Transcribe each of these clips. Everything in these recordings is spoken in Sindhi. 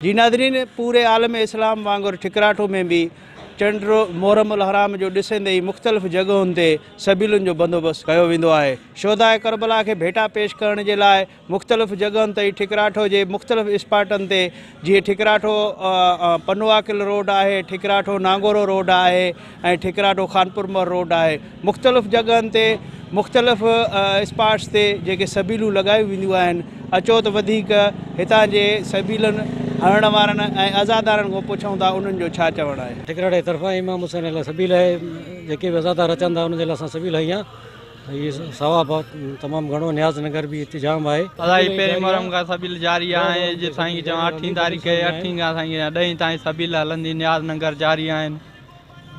جي ناظرين پوري عالم اسلام وانگر ٺڪراٺو ۾ به چنڊ محرم الحرام جو ڏسندي ئي مختلف جڳهن تي سبيلن جو بندوبست ڪيو ويندو آهي. شهداء ڪربلا کي ڀيٽا پيش ڪرڻ جي لاء مختلف جڳهن تي ٺڪراٺو جي مختلف اسپاٽن تي جيئن ٺڪراٺو پنوعاقل روڊ آهي، ٺڪراٺو نانگورو روڊ آهي ۽ ٺڪراٺو خانپور مهر روڊ آهي مختلف جڳهن تي مختلف اسپاٽس تي جيڪي سبيلون لڳايون وينديون آهن اچو ته وڌيڪ هتان جي سبيلن هڻڻ وارن ۽ عزادارن کان پڇون ٿا انهن جو ڇا چوڻ آهي. ٺڪراٺي جي طرفان امام حسين لاء سبيل آهي جيڪي به عزادار اچن ٿا انهن جي لاء اسان سبيل هنئي آهي هي ثواب تمام گهڻو نياز نگر به هتي جام آهي. ادا هي پهرين محرم کان سبيل جاري آهي اڄ سائين کي چوان اٺين تاريخ آهي اٺين کان سائين کي چوان ڏهين تائين سبيل هلندي نياز ننگر جاري آهن.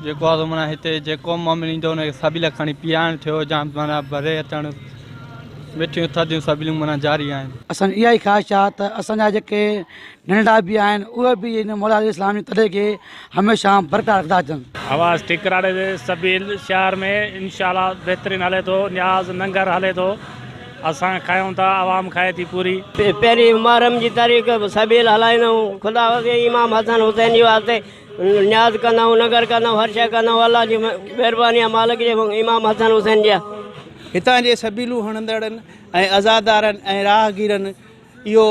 جيڪو آ سو معنيٰ هتي جيڪو مؤمن ايندو ان کي سبيل کڻي پيارڻ ٿيو يا معنيٰ ڀري اچڻ مٺيون ٿڌيون سبيلون معنيٰ جاري آهن. اسان جي اها ئي خواهش آ ته اسان جا جيڪي ننڍڙا به آهن اهي به ان مولا عليه السلام جي تڏي کي هميشه برقرار رکندا اچن. آواز ٺڪراڙي جي سبيل شهر ۾ انشاء الله بهترين هلي ٿو نياز ننگر هلي ٿو اسان کايون ٿا عوام کائي ٿي پوري. پهرين محرم جي تاريخ سبيل هلائيندا آهيون خدا امام حسن حسين جي واسطي نياز ڪندا آهيون ننگر ڪندا آهيون هر شيء ڪندا آهيون الله جي مهرباني آهي مالڪ جي امام حسن حسين جي. هتان جي سبيلون هڻندڙن ۽ عزادارن ۽ راهگيرن اهو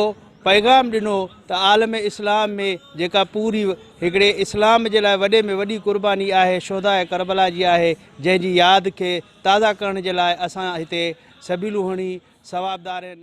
پيغام ڏنو ته عالم اسلام ۾ جيڪا پوري هڪڙي اسلام جي لاء وڏي ۾ وڏي قرباني آهي شهداء ڪربلا جي آهي جنهن جي ياد کي تازه ڪرڻ جي لاء اسان هتي سبيلون هڻي ثوابدارين.